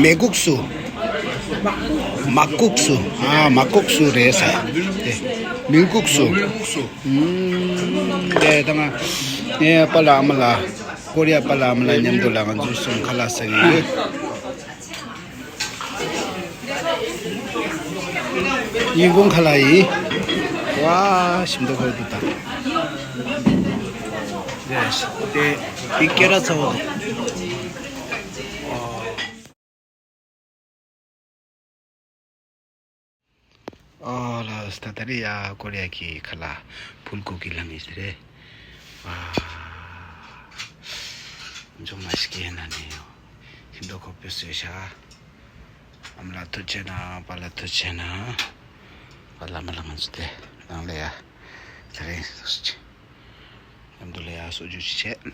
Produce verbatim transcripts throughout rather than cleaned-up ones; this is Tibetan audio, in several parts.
མེ་ཁུག་སུ། མ་ཁུག་སུ། ཨ། མ་ཁུག་སུ་རེད་ས། དེ་མིན་ཁུག་སུ། ཨུམ། དེ་ད་ང་ངའི་པཱ་ལགས་ཨ་མ་ལགས། ཀོ་རི་ཡ་པཱ་ལགས་ཨ་མ་ལགས་མཉམ་དུ་ལ་ང་ཚོ་གསུམ་ཁ་ལག་ཟ་གི་ཡོད། ཉིན་གུང་ཁ་ལག་ཡིན། ཝ། ཞིམ་མདོག་ཁ་པོ་འདུག་ད། ཡེས། དེ་དེ་སྐེ་རགས་ཚ་བོ་འདུག། ཨོ་ལགས་སོ། ད་ད་རེས་ཡ་ཀོ་རི་ཡ་གི་ཁ་ལག་ཕུལ་གུ་གི་ལ་ངེས་རེད། ཨ། འཇོ་མ་ཞིག་གི་ན་ནས་ཡོང་། ཞིམ་མདོག་ཁ་པོ་བཟོས་ཤག། ཨ་མ་ལགས་ཐུགས་རྗེ་གནང་། པཱ་ལགས་ཐུགས་རྗེ་གནང་། པཱ་ལགས་ཨ་མ་ལགས་ང་ཚོ་དེ་ནང་ལ་ཡ་ད་རེས་མཉམ་དུ་ལ་ཡ་གསོལ་ཇ་ཅིག་བྱས།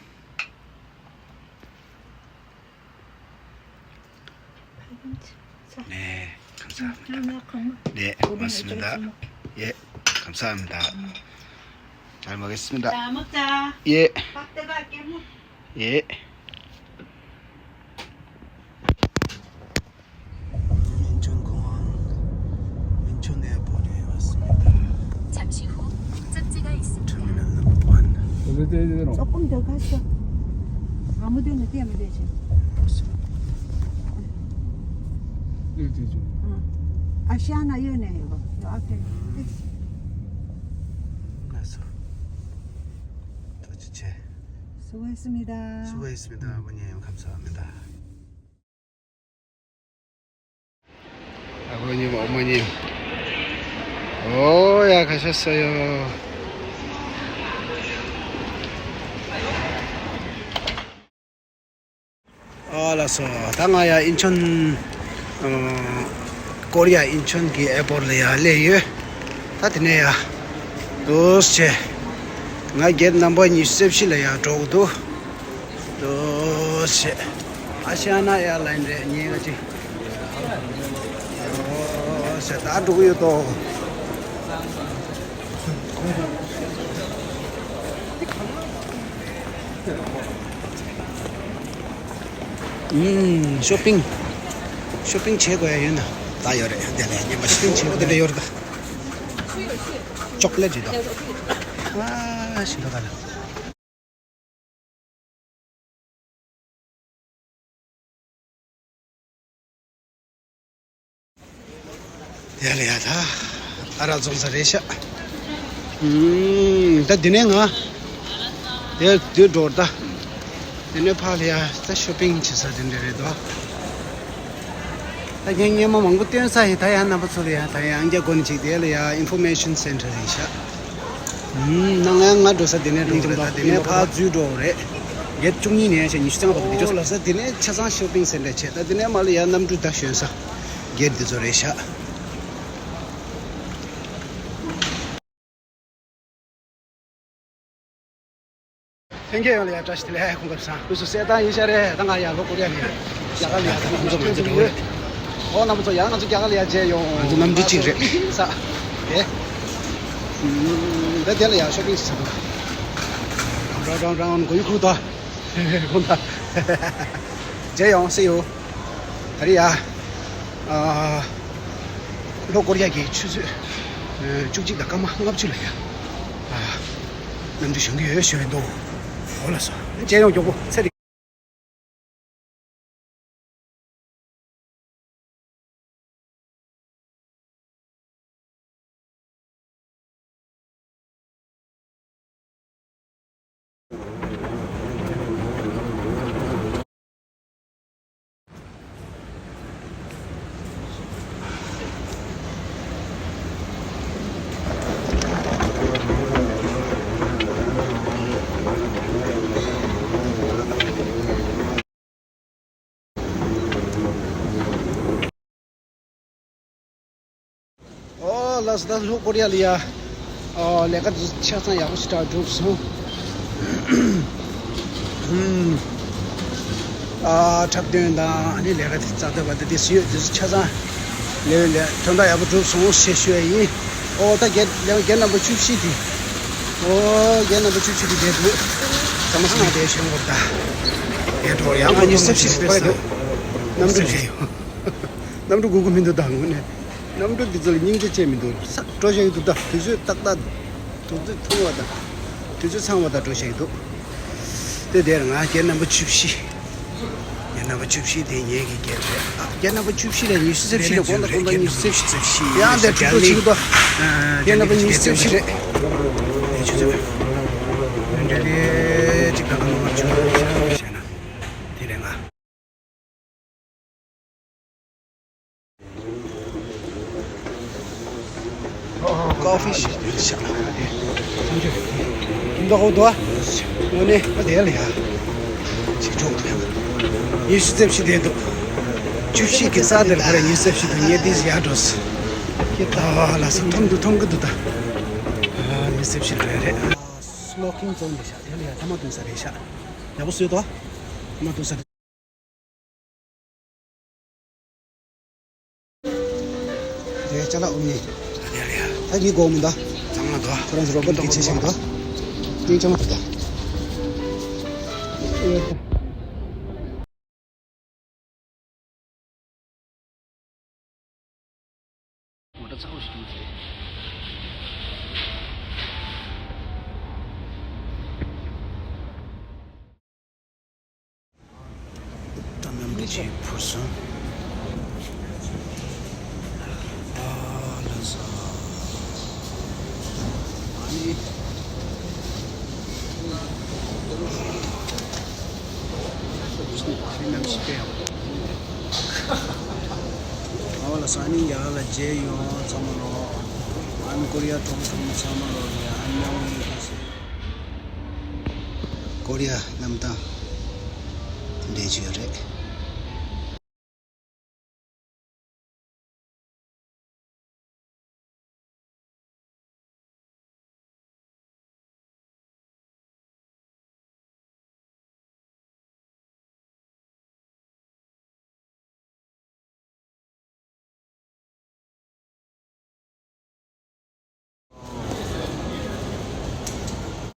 ནས་གང་ཟག་མི་འདུག། ནས་མ་སི་མི་འདུག། ཡེ་གང་ཟག་མི་འདུག། ཡེ། ཡེ། ཨ་ཁུ་ཉིམ། ཨོ་མ་ཉིམ། ཨོ་ཡ་ཁ་ཤས་ས་ཡོ། ཨ་ལགས་སོ། ད་ང་ཡ་ཨིན་ཆོན། ཨ། ཀོ་རི་ཡ་ཨིན་ཆོན་གྱི་ཨེར་པོར་ལ་ཡ་སླེབས་ཡོད། ད་དེ་ནས་ཡ་འདུག་སེ་བྱས། ང་གེཊ་ནམ་བར་ཉི་ཤུ་རྩ་བཞི་ལ་ཡ་འགྲོ་གི་འདུག། འདུག་སེ་བྱས། ཨ་ཤ་ཡ་ན་ཨེར་ལའིན་རེད། ཉིན་ག་ཅིག། འདུག་སེ་ད་འགྲོ་གི་ཡོད་དོ། ཨུམ། ཤོ་པིང་། ཤོ་པིང་བྱེད་དགོས་ཡ་ཡོད་ན། ད་ཡོད་རེད། དེ་ལས་ཉན་པ་ཤོ་པིང་བྱེད་དགོས་དེ་འདྲ་ཡོད་རེད་ད། ཅོག་ལེ་ཊི་རེད་ད། ཨ་ཞིམ་པ་ག་ལ། ཡ་ལ་ཡ་ད། ཨ་རག་རྫོང་ས་རེད་ཤག། ཨུམ། ད་འདི་ནས་ང་། དེ་དུས་འགྲོ་ད། འདི་ནས་ཕར་ལ་ཡ་ད་ཤོ་པིང་བྱེད་ས་དེ་འདྲ་རེད་དོ། ད་ངས་སྔོན་མ་མང་པོ་སྟོན་ས་ཡིན། ད་ཡང་རྣམ་པ་ཚོ་ལ་ཡ་ད་ཡང་རྒྱ་སྒོ་ནས་ཅིག་དེ་ལ་ཡ་ཨིན་ཕོར་མེ་ཤན་སེན་ཊར་རེད་ཤག། ཨུམ། ནང་ལ་ང་འགྲོ་ས་དེ་ནས་འགྲོ་རེད། ད་དེ་ནས་ཕར་འཛུལ་འགྲོ་རེད། གེཊ་བཅུ་གཉིས་ནས་བྱས་ཉི་ཤུ་རྩ་ལྔ་བར་དུ་འདི་ཅོག་ལ་ས་དེ་ནས་ཆ་ཚང་ཤོ་པིང་སེན་ཊར་བྱས། ད་དེ་ནས་མར་ལ་ཡ་གནམ་གྲུ་ད་ཞོན་ས་གེཊ་འདི་ཚོ་རེད་ཤག། ལྷན་རྒྱས་ཡོངས་ལ་ཡ་བཀྲ་ཤིས་བདེ་ལེགས། གོ་སྐབས་བཟང་། སྐུ་གཟུགས་གསལ་ཐང་ཡིན་ཤག་རེད། ད་ང་ཡ་ལྷོ་ཀོ་རི་ཡ་ནས་རྒྱ་གར་ལ་ཡ་ད་ང་ཚོ་ང་ཚོ་འགྲོ་རེད། ཨོ་རྣམ་པ་ཚོ་ཡ་ང་ཚོ་རྒྱ་གར་ལ་ཡ་མཇལ་ཡོང་། ང་ཚོ་གནམ་གྲུ་གཅིག་རེད། ས་དེ། ད་དེ་ལ་ཡ་ཤོ་པིང་ཟེར་ས་དང་། རང་རང་རང་རང་གོ་ཡི་ཁུག་ད། ཁོང་ད། མཇལ་ཡོང་སེ་ཡོད། ད་རེས་ཡ། ཨ། ལྷོ་ཀོ་རི་ཡ་གི་ཆུ་ཚོད་བཅུ་གཅིག་དང་སྐར་མ་ལྔ་བཅུ་ལ་ཡ། ཨ། གནམ་གྲུ་ཞོན་གི་ཡོད་ཞུ་ཡི་འདུག། འོ་ལགས་སོ། མཇལ་ཡོང་མགྱོགས་པོ་ཚེ་རིང་། ཨོ་ལགས་སོ། ད་ལྷོ་ཀོ་རི་ཡ་ལ་ཡ། ཨོ་ལས་ཀ་འདི་ཆ་ཚང་ཡག་པོ་ཞེ་དྲག་གྲུབ་སོང་། ཨ། འཁྲབ་སྟོན་དང་ཨ་ནི་ལས་ཀ་འདི་རྩ་དོན་པ་འདི་འདི་སུ་ཡོད་འདི་ཚོ་ཆ་ཚང་ལས་ལས་དོན་དག་ཡག་པོ་གྲུབ་སོང་ཞེས་ཞུ་ཡ་ཡིན། ཨོ་ད་གེཊ་གེཊ་ནམ་བར་བཅུ་བཞི་འདི། ཨོ་གེཊ་ནམ་བར་བཅུ་བཞི་འདི་བསྡད་འདུག། ཚང་མ་ཚང་མ་དེ་ཞོན་དགོས་ད། གེཊ་འགྲོ་ཡང་ང་ཉི་ཤུ་རྩ་བཞི་ཕེབས་ད། གནམ་གྲུ་རེད་ཡོད། གནམ་གྲུ་སྒུག་གི་མི་འདུག་ད་དངོས་གནས། གནམ་གྲུ་འདི་ཚོ་ལ་སྙིང་རྗེ་ཅན་མི་འདུག་ས་འགྲོ་བཞག་གི་འདུག་ད་དུས་ཚོད་ཏག་ཏག་དུས་ཚོད་ཐུང་བ་དང་། དུས་ཚོད་ཚང་བ་དང་འགྲོ་བཞག་གི་འདུག་དེ་དེར་ང་བརྒྱ་རྣམ་པ་བཅུ་བཞི། བརྒྱ་རྣམ་པ་བཅུ་བཞི་དེ་ངེད་ཀྱི་རྒྱལ་རེད། ཨ། བརྒྱ་རྣམ་པ་བཅུ་བཞི་ལས་ཉི་ཤུ་རྩ་བཞི་ལས་དགོངས་དག་དགོངས་དག་ཉི་ཤུ་རྩ་བཞི། ཡང་དེ་འཁྲུག་འཁྲུག་བྱེད་ཀྱི་འདུག་བརྒྱ་རྣམ་པ་ཉི་ཤུ་རྩ་བཞི་རེད། ཉི་ཤུ་རྩ་བཞི། འདྲ་རེད་ཅིག་ད་ག་ནང་མར་བྱུང་བཤད་ན། དེ་རེད་ང་། ཀོ་ཕི་ཞིག་ཡོད་ཤག་ད་ཧོ་དོ། དངོས་གནས་ཨ་དེ་ལ་ཡ། ཅིག་ཆོག་ཏུ་ཡ། ཉི་ཤུ་རྩ་བཞི་དེ་འདུག་བཅུ་བཞི་གི་རྩ་དེར་ཁ་ར་ཉི་ཤུ་རྩ་བཞི་འདུག་ཉེ་དེ་ཡ་འགྲོ་སི། ཁྱེད་ད་ལ་ས་ཐོམ་དུ་ཐོམ་གི་འདུག་ད། ཉི་ཤུ་རྩ་བཞི་རེད་རེད། སི་ནོ་ཀིང་ཛོན་རེད་ཤག་དེ་ལ་ཡ་ཐ་མ་གཏོང་ས་རེད་ཤག་ཡག་པོ་བཟོས་ཏོ། ཐ་མ་གཏོང་ས། རེད་ཅ་ལག་ཨུ་ནི། ད་ངའི་གོ་མི་འདུག་ཚང་མ་འདུག་ཁོ་རང་ཚོ་རོ་པོ་ཏོག་ཏོག་ཆེ་ཞིག་འདུག་སྙིང་རྗེ་མ་འདུག་ད། ངོ་ཚ་བོ་ཞིག་འདུག་ད་གནམ་གྲུ་ཅིག་འཕུར་སོང་། ཨ་ལ་ས། ཨ་ནི། ཨ་ལ་ས་ནི་ཡ་ལ་རྗེས་ཡོང་ཚང་མ་ལོ། ཨན་ཀོ་རི་ཡ་གྲོང་ཚང་མ་ཚང་མ་ལོ་ཡ་ཨན་མོང་ཡིན་ཁ་སི། ཀོ་རི་ཡ་གནམ་ཐང་དེ་འདྲས་ཅིག་ཡོད་རེད།